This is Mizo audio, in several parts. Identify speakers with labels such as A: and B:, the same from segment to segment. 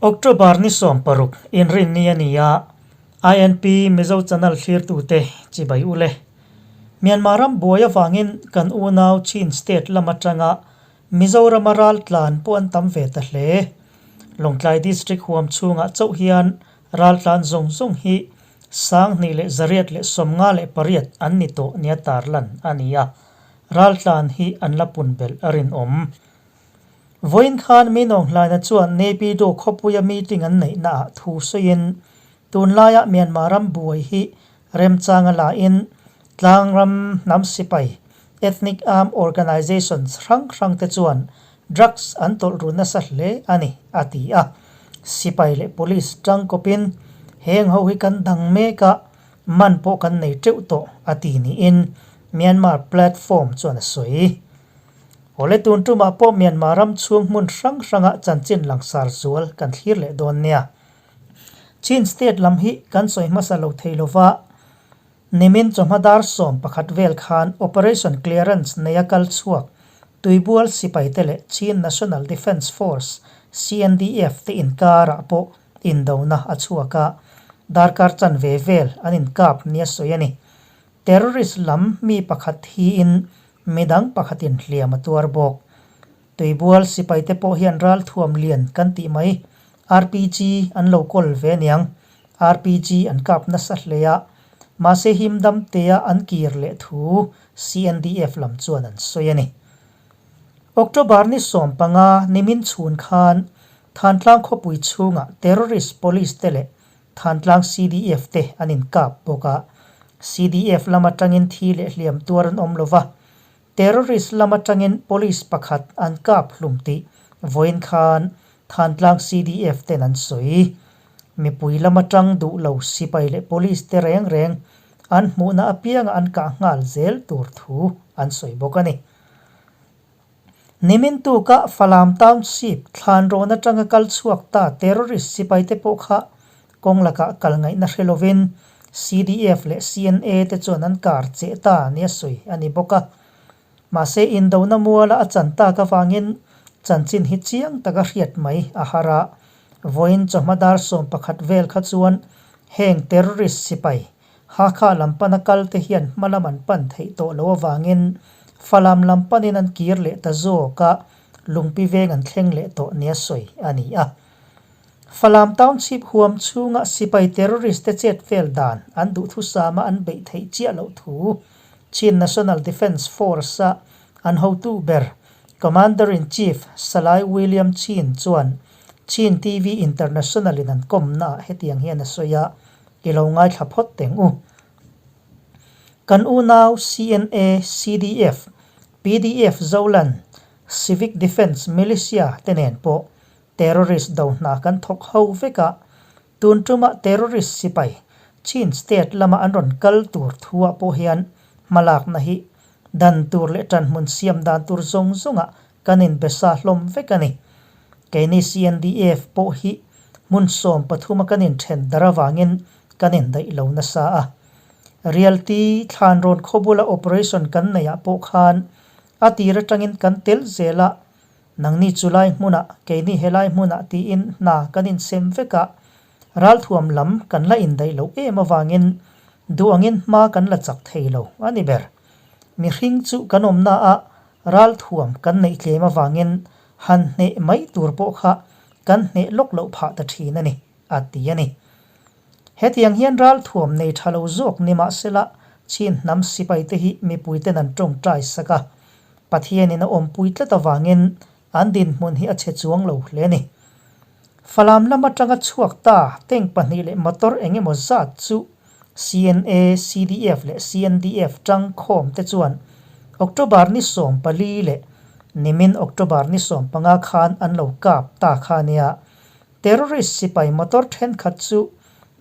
A: October ni 16 inrinni a ni a, INP Mizo Channel thlirtute chibai u le. Myanmar ram buai avangin kan unau Chin State lam atanga Mizorama ral tlan pawh an tam ve ta hle. Lawngtlai District huam chhungah chauh hian ral tlan zawng zawng hi 2848 an ni tawh nia tarlan a ni a, ral tlan hi an la pun belh a rinawm. Vawiin khan Min Aung Hlaina chuan Naypyidaw khawpuia meeting an neihnaah thu sawiin, tunlaia Myanmar ram buai hi remchanga lain tlangram hnam sipai, ethnic armed organisations, hrang hrangte chuan drugs an tawlh ru nasa hle a ni, a ti a. Sipai leh police tangkawpin heng ho hi kan dang mek a, man pawh kan nei teuh tawh, a ti niin Myanmar platform chuan a sawi. Awle tun tumah pawh Myanmar ram chhung hmun hrang hranga chanchin langsar zual kan thlir leh dawn nia. Chin state lam hi kan sawi hmasa lo thei lova, nimin chawhma dar 11 vel khan Operation Clearance neia kal chhuak Tuibual sipaite leh Chin National Defence Force, CNDF, te inkarah pawh indona a chhuak a, darkar chanve vel an inkap nia sawi a ni. Terrorist lam mi pakhat hiin midang pakhatin hliam a tuar bawk. Tuibual sipaite pawh hian ralthuam lian kan tih mai, RPG an lo kawl ve aniang. RPG an kap nasa hle a, mahse himdam tea an kir leh thu CNDF lam chuan an sawi a ni. October ni 15 nimin chhun khan Thantlang khawpui chhungah terrorist police te leh Thantlang CDF te an inkap bawk a, CDF lam atangin thi leh hliam tuar an awm lova, terrorist lam atangin police pakhat an kap hlum tih vawiin khan Thantlang CDF ten an sawi. Mipui lam atang duh lo sipai leh police te reng reng an hmuhna apianga an kah nghal zel tur thu an sawi bawk a ni. Nimin tuka Falam Township thlan rawn atanga kal chhuak ta terrorist sipaite pawh kha kawng lakah kal ngaihna hre lovin CDF leh CNA te chuan an kar cheh ta nia sawi a ni bawk a. Mahse indona muala a chan tak avangin chanchin hi chiang taka hriat mai a har a. Vawiin chawhma dar 11 vel kha chuan heng terrorist sipai Hakha lam pana kal te hian hma lam an pan theih tawh loh avangin Falam lam panin an kir leh ta zawk a, Lungpi veng an thleng leh tawh nia sawi a ni a. Falam Township huam chhunga sipai terrorist te chet vel dan an duhthusama an beih theih chiah loh thu Chin National Defence Force-a an hotu ber Commander-in-Chief Salai William Chin chuan Chin TV International-in an kawmnaah hetiang hian a sawi a, I lo ngaithla phawt teng u. Kan unau CNA, CDF, PDF Zoland, Civic Defence Militia te nen pawh terrorist do hna kan thawk ho vek a, tun tumah terrorist sipai Chin state lama an rawn kal tur thuah pawh hian hmalakna hi dan tur leh ṭanhmun siam dan tur zawng zawngah kan inbesa hlawm vek a ni. Keini CNDF pawh hi hmun 13 a kan inthen dar avangin kan indaih lo nasa a. Realty thlanrawn khaw bula operation kan neih ah pawh khan a tir atangin kan tel zel a, nangni chu lai hmunah, keini helai hmunah tiin hna kan insem vek a, ralthuam lam kan la indaih loh em avangin duh angin hma kan la chak thei lo a ni ber. Mihring chu kan awmna ah ralthuam kan neih tlem avangin han hneh mai tur pawh kha kan hneh lawk loh phah ta thin a ni, a ti a ni. Hetiang hian ralthuam nei tha lo zawk ni mahsela Chin hnam sipaite hi mipuiten an tawngtai sak a, Pathianin a awmpui tlat avangin an dinhmun hi a chhe chuang lo hle a ni. Falam lam atanga chhuak ta tank pahnih leh motor eng emaw zat chu CNA, CDF leh CNDF tang khawm te chuan October ni 14 leh nimin October ni 15 khan an lo kap ta kha nia. Terrorist sipai motor thenkhat chu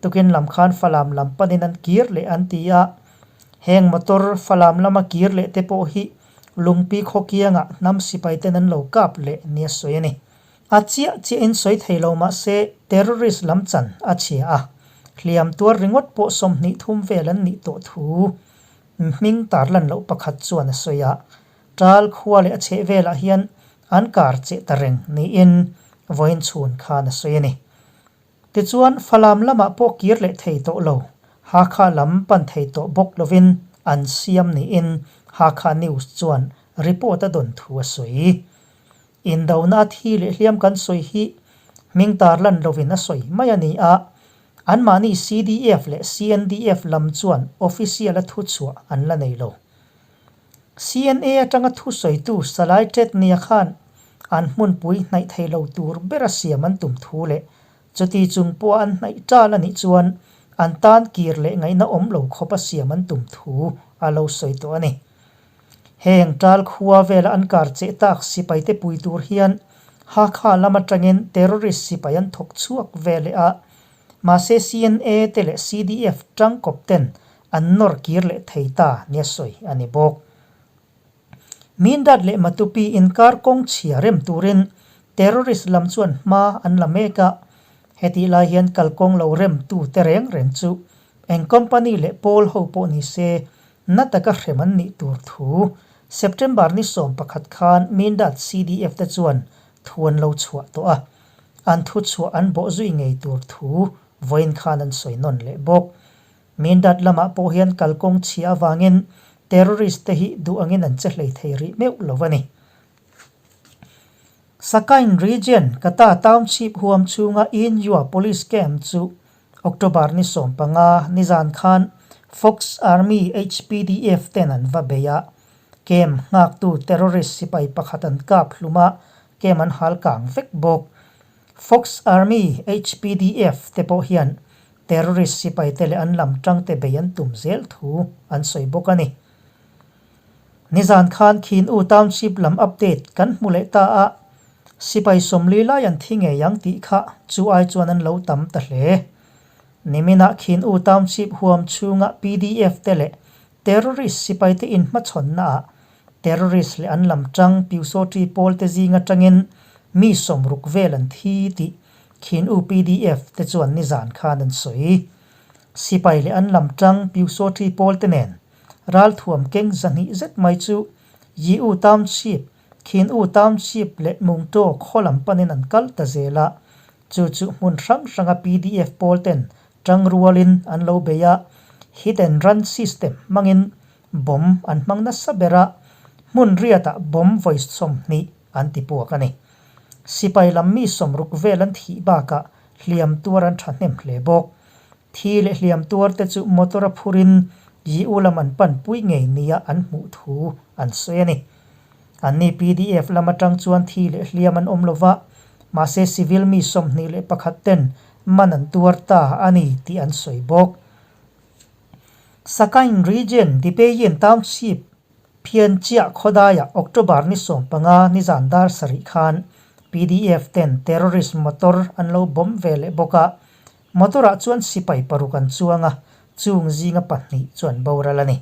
A: tukin lam khan Falam lam panin an kir leh an ti a. Heng motor Falam lama kir leh te pawh hi Lungpi khawkiangah hnam sipai ten an lo kap leh nia sawi a ni. A chiah chiahin sawi thei lo mah se terrorist lam chan a chhia a, hliam tuar ringawt pawh 23 vel an nih tawh thu hming tarlan loh pakhat chuan a sawi a. Ṭal khua leh a chheh velah hian an kar cheh ta reng niin vawiin chhun khan a sawi a ni. Tichuan, Falam lamah pawh kir leh thei tawh lo, Hakha lam pan thei tawh bawk lovin an siam niin Hakha News chuan report a dawn thu a sawi. Indona a thi leh hliam kan sawi hi hming tarlan lovin a sawi mai a ni a, anmahni CDF leh CNDF lam chuan official a thuchhuah an la nei lo. CNA atanga thusawitu Salai Ṭetnia khan an hmunpui hnaih thei lo tur bera siam an tum thu leh chuti chung pawha an hnaih ṭal a nih chuan an tan kir leh ngaihna awm lo khawpa siam an tum thu a lo sawi tawh a ni. Heng ṭal khua vela an kar cheh tak sipaite pui tur hian Hakha lam atangin terrorist sipai an thawk chhuak ve leh a, mahse CNA te leh CDF tangkawp ten an nawr kir leh thei ta nia sawi a ni bawk. Mindat leh Matupi inkar kawng chhia rem turin terrorist lam chuan hma an la mek a, hetih lai hian kalkawng lo remtu te reng reng chu eng company leh pawl ho pawh ni se na taka hrem an nih tur thu September ni 11 khan Mindat CDF te chuan thu an lo chhuah tawh a, an thuchhuah an bawh zui ngei tur thu vawiin khan an sawi nawn leh bawk. Mindat lamah pawh hian kalkawng chhia avangin terrorist te hi duh angin an che hlei thei rih meuh lo a ni. Sakain Region, Kata Township huam chhunga Inyua Police Camp chu October ni 15 nizan khan Fox Army HPDF ten an va bei a. Camp nghaktu terrorist sipai pakhat an kap hlum a, camp an hal kang vek bawk. Fox Army HPDF te pawh hian Terrorist sipaite leh an lam tangte bei an tum zel thu an sawi bawk a ni. Nizan khan Khin-U Township lam update kan hmu leh ta a, sipai 40 lai an thi ngei ang tih kha chu ai chuan an lo tam ta hle. Niminah Khin-U Township huam chhunga PDF te leh Terrorist sipaite inhmachhawnnaah terrorist leh an lam tang Pyusawṭi pawlte zing atangin mi 60 vel an thi tih Khin U PDF te chuan nizan khan an sawi. Sipai leh an lam tang Pyusawṭi pawlte nen ralthuam keng 200 zet mai chu Yi U Township, Khin U Township leh Mungtaw khaw lam panin an kal ta zel a, chu chu hmun hrang hranga PDF pawlten Tang rualin an lo bei a, hit and run system hmangin bomb an hmang nasa ber a, hmun riatah bomb vawi 20 an ti puak a ni. Sipai lam mi 60 vel an thih bakah hliam tuar an thahnem hle bawk. Thi leh hliam tuar te chu motor a phurin Yi-u lam an panpui ngei nia an hmuh thu an sawi a ni. Anni PDF lam atang chuan thi leh hliam an awm lova, mahse civil mi 21 ten man an tuar ta a ni tih an sawi bawk. Sakain Region, Dipeyin Township, Phianchiah khawdaiah October ni 15 nizan dar 7 khan PDF ten terrorist motor an lo bomb ve leh bawk a, motor ah chuan sipai paruk an chuang a, chung zinga pahnih chu an boral a ni.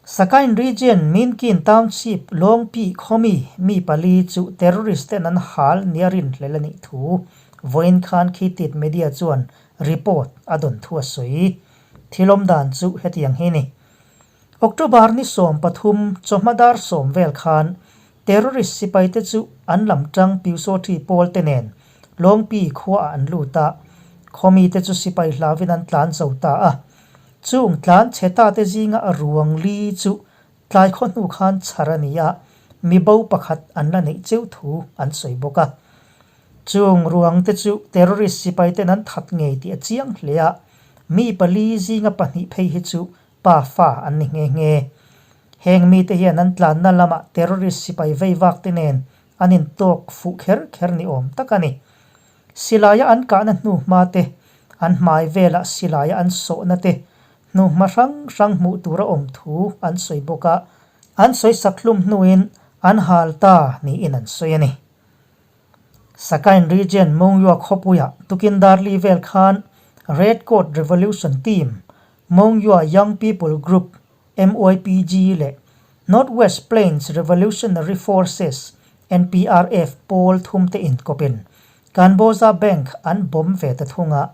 A: Sakain Region, Minkin Township, Lawngpi khawmi mi pali chu terrorist ten an hal nia rinhlel a nih thu vawiin khan Khitit Media chuan report a dawn thu a sawi. Thil awm dan chu hetiang hi ni. October ni 13 chawhma dar 10 vel khan terrorist sipaite chu an lam tang Pyusawṭhi pawl te nen Lawngpi khuaah an lut a, khawmi te chu sipai hlauin an tlan zo ta a. Chung tlan chhe ta te zinga a ruang li chu tlai khaw hnu khan chhar a ni a, mi bo pakhat an la neih cheu thu an sawi bawk a. Chung ruang te chu terrorist sipai ten an that ngei tih a chiang hle a, mi pali zinga pahnih phei hi chu pa fa an ni nghe nghe. Heng mite hian an tlanna lamah terrorist sipai vei vak te nen an intawk fuh kher kher ni awm tak a ni. Silaia an kahna hnuhma te, an hmai velah silaia an sawhna te, hnuhma hrang hrang hmuh tur a awm thu an sawi bawk a, an sawi sak hlum hnuin an hal ta niin an sawi a ni. Sakain Region Mongyua khawpuiah tukin darli vel khan Red Coat Revolution Team, Mongyua Young People Group, MYPG, leh North West Plains Revolutionary Forces, NPRF, pawl thumte inkawpin Kanbawza Bank an bomb ve ta thung a.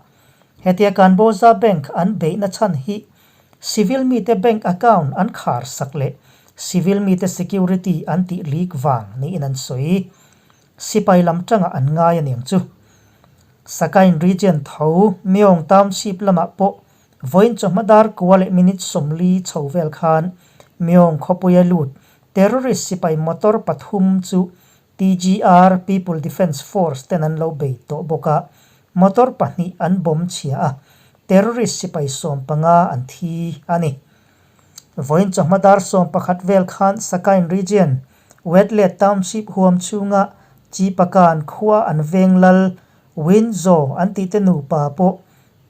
A: Hetia Kanbawza Bank an beihna chhan hi civil mite bank account an khar sak leh civil mite security an tih leak vang niin an sawi. Sipai lam tangah an ngai aniang chu. Sakain Region tho Myong Township lamah pawh vawiin chawhma dar kua leh minute 40 chho vel khan Myong khawpuia lut terrorist sipai motor pathum chu TGR People Defence Force ten an lo bei tawh bawk a, motor pahnih an bomb chhia a, terrorist sipai 15 an thi a ni. Vawiin chawhma dar 11 vel khan Sakain Region, Wetlet Township huam chhunga Chipakan khua an veng lal Winzo an tih te nupa pawh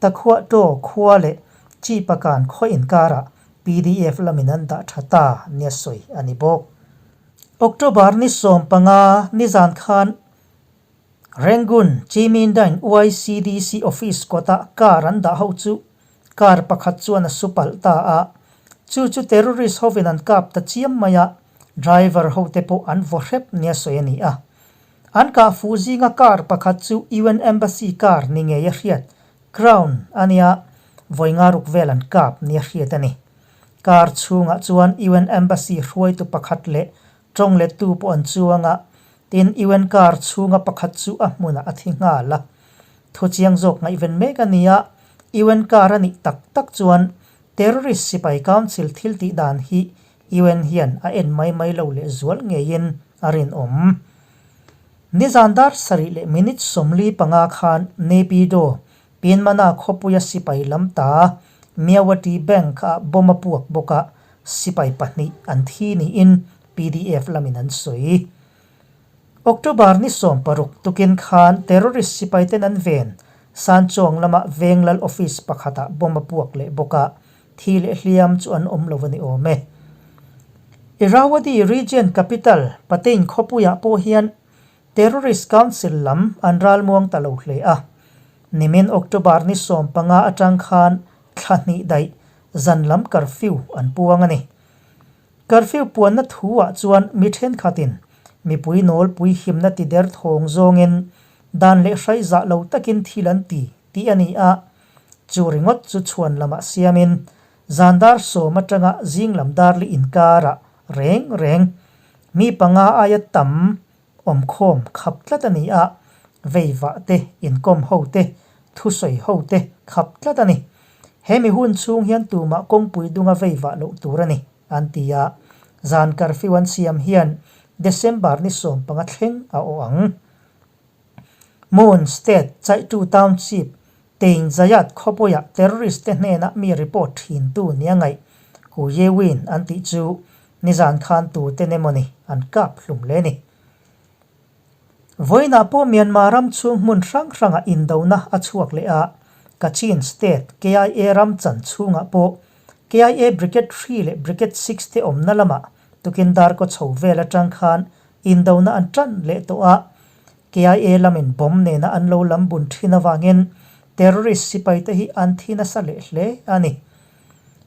A: Takhuah Taw khua leh Chipakan khaw inkarah PDF lamin an dah tha ta nia sawi a ni bawk. October ni 15 nizan khan Rangoon Chimindain YCDC office kawtah car an dah ho chu car pakhat chuan a su palh ta a, chu chu terrorist hovin an kap ta chiam mai a, driver hote pawh an vaw hrep nia sawi a ni a. An kah fuh zinga car pakhat chu UN Embassy car ni ngei a hriat, Crown, a nia, vawi nga ruk vel an kap nia hriat a ni. Car chhungah chuan UN Embassy hruaitu pakhat leh Tawng lettu pawh an chuang a, tin UN car chhunga pakhat chu a hmunah a thi nghal a. Thu chiang zawk ngaihven mek a ni a, UN car a nih tak tak chuan terrorist sipai council thil tih dan hi UN hian a en mai mai lo leh zual ngeiin a rinawm. Nizan dar sarih leh minute 45 khan Naypyidaw Pinmana khawpuia sipai lam ta Myawaddy Bank ah bomb a puak bawk a, sipai pahnih an thi niin PDF lamin an sawi. October ni 16 tukin khan terrorist sipai ten an ven Sanchuang lama Venglal office pakhatah bomb a puak leh bawk a, thi leh hliam chu an awm lo a ni awm e. Irrawaddy region capital Pathein khawpuiah pawh hian Terrorist Council lam an ralmuang ta lo hle a, nimin October ni 15 atang khan thla hnih daih zan lam curfew an puang a ni. Curfew puanna thu ah chuan mi thenkhatin mipui nawlpui himna ti der thawng zawngin dan leh hrai zah lo takin thil an ti tih a ni a, chu ringawt chu chhuan lamah siamin zan dar 10 atanga zing lam dar li inkarah reng reng mi panga aia tam awmkhawm khap tlat a ni a, veivah te, inkawm ho te, thusawi ho te khap tlat a ni. He mi hun chhung hian tumah kawngpui dunga veivah loh tur a ni, an ti a. Zan curfew an siam hian December ni 15 thleng a aw ang. Mon State Chaitu Township Tein Zayat khawpuiah terrorist te hnena mi report thintu nia ngaih Ku Ye Win an tih chu nizan khan tuten emawni an kap hlum le ni. Vawiinah pawh Myanmar ram chhung hmun hrang hrangah indona a chhuak leh a, Kachin State KIA ram chan chhungah pawh KIA Brigade 3 leh Brigade 6 te awmna lamah tukin darkaw chho vel atang khan indona an tan leh tawh a, KIA lamin bomb nena an lo lam bun thin avangin terrorist sipai te hi an thi nasa leh hle a ni.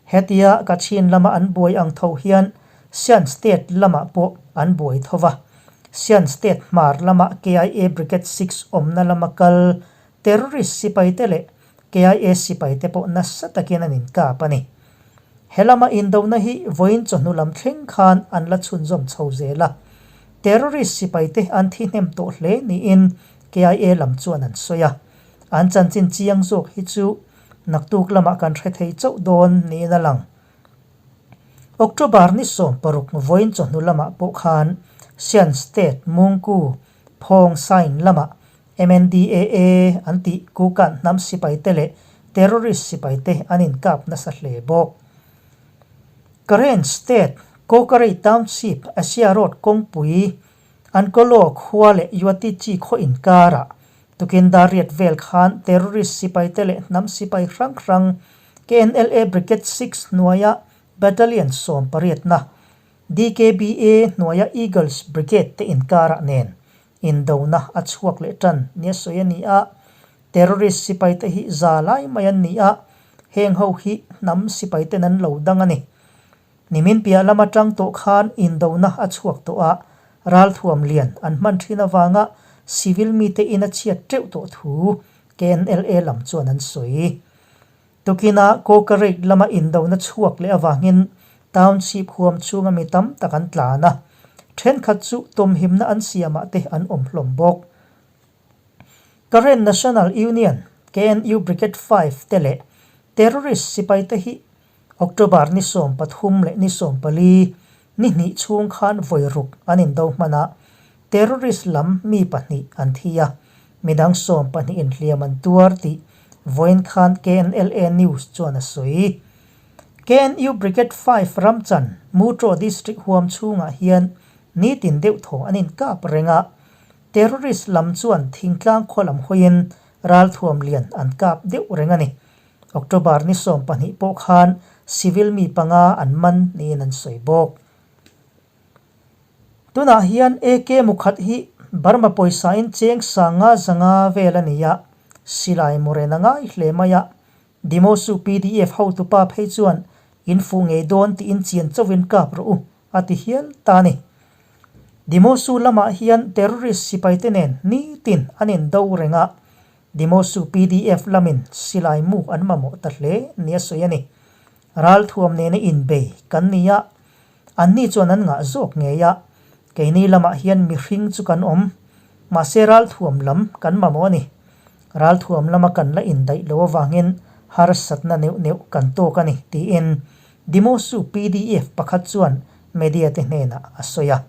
A: Hetia Kachin lama an buai ang tho hian Shan State lamah pawh an buai tho va. Shan State hmar lama KIA Brigade 6 awmna lama kal terrorist sipai te leh KIA sipai te pawh nasa takin an inkap a ni. He lama indona hi vawiin chawhnu lam thleng khan an la chhunzawm chho zel a. Terrorist sipai te an thi hnem tawh hle niin KIA lam chuan an sawi a. An chanchin chiang zawk hi chu naktuk lamah kan hre thei chauh dawn niin a lang. October ni 16 vawiin chawhnu lamah pawh khan Shan State Mungku Phawng Sain lamah MNDAA an tih Kukan hnam sipai te leh terrorist sipai te an inkap nasa hle bawk. Karen State Kawkarei Township Asia Road kawngpui Ankolo khua leh Yuatichi khaw inkarah tukin dar riat vel khan terrorist sipai te leh hnam sipai hrang hrang KNLA Brigade 6 hnuaia Battalion 18na DKBA hnuaia Eagles Brigade te inkarah nen indona a chhuak leh tan nia sawi a ni a, terrorist sipai te hi za lai mai an ni a, heng ho hi hnam sipai ten an lo dang a ni. Nimin piah lam atang tawh khan indona a chhuak tawh a, ralthuam lian an hman thin avanga civil mite in a chhiat teuh tawh thu KNLA lam chuan an sawi. Tukina Kawkarate lama indona chhuak leh avangin township huam chhunga mi tam tak an tlan a, thenkhat chu tawmhimna an siamah te an awm hlawm bawk. Karen National Union, KNU Brigade 5 te leh terrorist sipaite hi October ni 13 leh ni 14 ni hnih chhung khan vawi ruk an indo hman a, terrorist lam mi pahnih an thi a, midang 12 in hliam an tuar tih vawiin khan KNLA News chuan a sawi. KNU Brigade 5 Ramchan, Mutraw District huam chhungah hian nitin deuh thaw an inkap reng a, terrorist lam chuan thingtlang khaw lam hawiin ralthuam lian an kap deuh reng a ni. October ni 12 pawh khan civil mi panga an man niin an sawi bawk. Tunah hian AK mukhat hi Burma pawisa in cheng sanga zanga vel a ni a, silai mawren a ngai hle mai a, Dimosu pdf hotupa phei chuan in fuh ngei dawn tiin chian chauhin kap rawh u a ti hial ta a ni. Dimosu lamah hian terrorist sipaite nen nitin an indo reng a, Dimosu pdf lamin silai mu an mamawh ta hle nia sawi a ni. Ralthuam nena inbei kan ni a, anni chuan an ngah zawk ngei a, keini lamah hian mihring chu kan awm, mahse ralthuam lam kan mamawh a ni. Ralthuam lama kan la indaih lo avangin harsatna neuh neuh kan tawk a ni, tiin Dimosu pdf pakhat chuan media te hnenah a sawi a.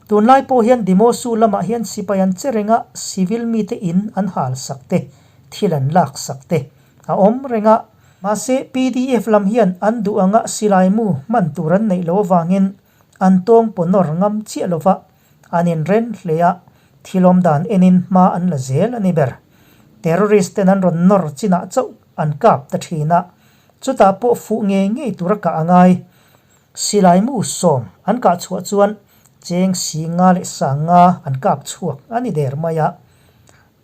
A: Tunlai pawh hian Dimosu lamah hian sipai an che reng a, civil mite in an hal sak te, thil an lak sak te a awm reng a. Mahse, pdf lam hian an duh anga silai mu hman tur an neih lo avangin an tawng paw nawr ngam chiah lo va, an inren hle a, thil awm dan enin hma an la zel a ni ber. Terrorist ten an rawn nawr chinah chauh an kap ta thin a, chutah pawh fuh ngei ngei tura kah a ngai. Silai mu sawm an kah chhuah chuan cheng si nga leh sang nga an kap chhuak a ni der mai a.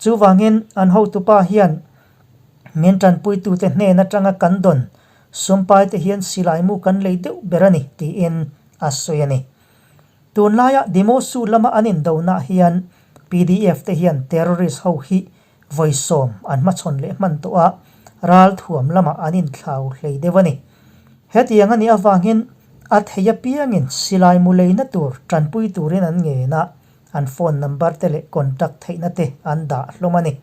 A: Chuvangin an hotupa hian min tanpuitute hnen atanga kan dawn sumpai te hian silai mu kan lei deuh ber a ni tiin a sawi a ni. Tunlaia Dimosu lama an indonah hian pdf te hian terrorist ho hi vawi sawm an hmachhawn leh hman tawh a, ralthuam lamah an inthlau hlei deuh a ni. Hetiang a nih avangin a thei apiangin silai mu leina tur tanpui turin an ngen a, an phone number te leh contact theihna te an dah hlawm a ni.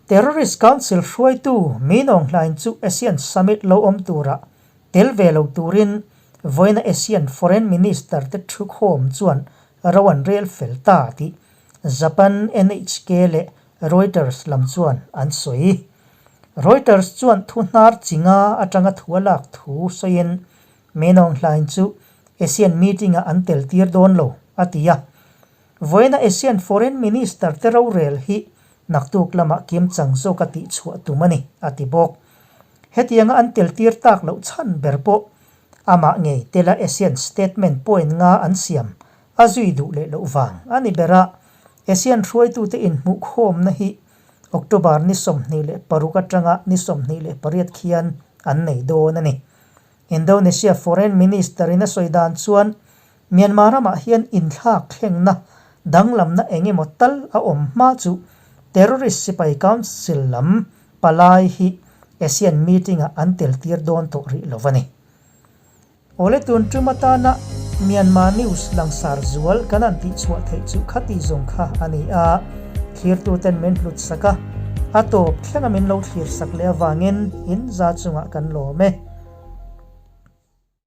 A: Terrorist Council hruaitu Min Aung Hlaing chu ASEAN Summit lo awm turah Tel ve lo turin vawiina ASEAN Foreign Minister te thukhawm chuan ro an rel fel ta tih Japan NHK leh Reuters lam chuan an sawi. Reuters chuan thu hnar chi nga atanga thu a lak thu sawiin Min Aung Hlaing chu ASEAN meeting-ah an tel tir dawn lo a ti a. Vawiina ASEAN Foreign Minister te rorel hi naktuk lamah kimchang zawka tihchhuah tum a ni a ti bawk. Hetianga an tel tir tak loh chhan ber pawh amah ngei tela ASEAN statement point nga an siam a zui duh leh loh vang a ni ber a. ASEAN hruaitute inhmuhkhawmna hi October ni 26 atanga ni 28 khian an nei dawn a ni. Indonesia Foreign Minister in a sawi dan chuan Myanmar ramah hian inthlak thlengna danglamna eng emaw tal a awm hma chu terrorist sipai council lam palai hi ASEAN meeting-ah an tel tir dawn tawh rih lo a ni. Awle tun tum atana Myanmar news langsar zual kan han tihchhuah theih chu khati zawng kha a ni a, thlirtuten min hlut sak a, a tawp thlenga min lo thlir sak leh avangin in za chungah kan lawm e.